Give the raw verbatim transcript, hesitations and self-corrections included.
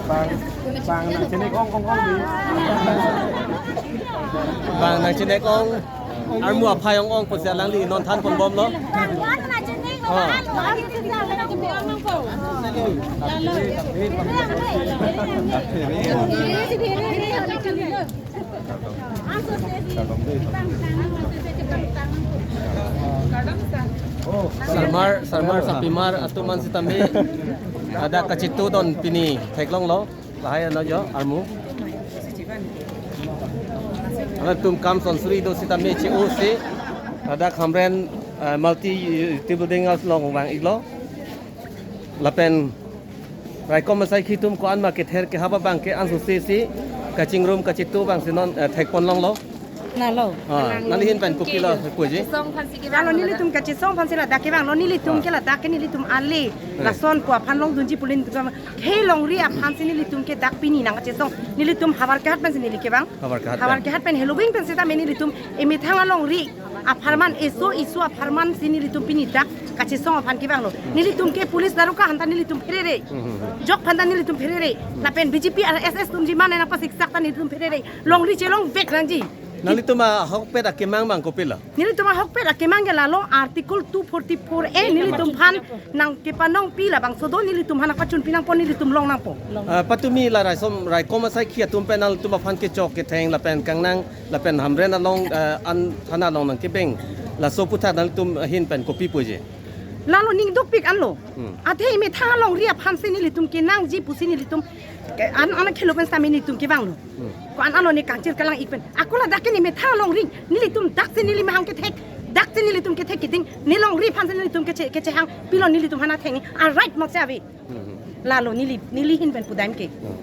Bang, bang nangchinek ong ong ong di. Bang nangchinek ong. Armu aphai ong ong pusi alangli non than ponbomlo. Oh. Sarmar, sarmar, sapimar atum an sitame hadak kachetudon pini theklonglo. Lahai ano jo, armu. Halatum kam sonsuri do sitame che-o si hadak Hamren, eh, multi utility building along vang-iklo. Lapen raikom asaikhi atum ko-an ma kether kehap abang ke ansose si kachingrum kachetu abang si non, eh, thekponlonglo. Lalo. Ah, nangli ahin pen kopilo puji? Kachesong aphansi kevang. Lalo nelitum kachesong aphansi ladak kevanglo, nelitum, ah, ke ladak ke nelitum ale. Eh. Lason pu aphan longdunji pu nelitum ke longri aphansi nelitum ke dak pini nangkachesong. Nelitum havar kehat pensi neli kevang. Havar kehat pen. Havar kehat pen heloving pen sitame nelitum emethang alongri apharman, eso isu apharman si nelitum pini dak kachesong aphan kevanglo. Hmm. Nelitum ke police daroga aphanta nelitum pherere. Hmm, hmm, hmm. Jok aphanta nelitum pherere. Hmm. Lapen B J P R S S atumji mane nangpasiksak ta nelitum pherere. Longri chelongvek nangji. Nanglitum ahokpet akemang abang kopilo? Nelitum ahokpet akemang ke lalo Article two forty-four A nelitum aphan nangkepanongpi labangso do, nelitum aphan nangpachunpi nangpo, nelitum long nangpo. Ah, patumi la raisom, raikom asaikhi atum pen nangtum aphan kechok ketheng lapen kangnang lapen Hamren along, eh, an thana along nangkebeng. Laso aputhak nangtum ahin pen kopi puji? Lalo ning dukpik anlo. Hmm. Athe emethang alongri aphansi nelitum kenangji pusi nelitum ke an an khelo pen sitame nelitum kevanglo. Hmm. Ko-an ano ne kangchir kalang-ik pen. Ako ladak ke ne emethang alongri. Nelitum daksi neli mahang kethek. Daksi nelitum kethek keding. Ne longri aphansi nelitum keche, kechehang. Pilo nelitum aphan atheng. A right mokse ave. Hmm. Lalo neli, neli ahin pen pudam ke. Hmm.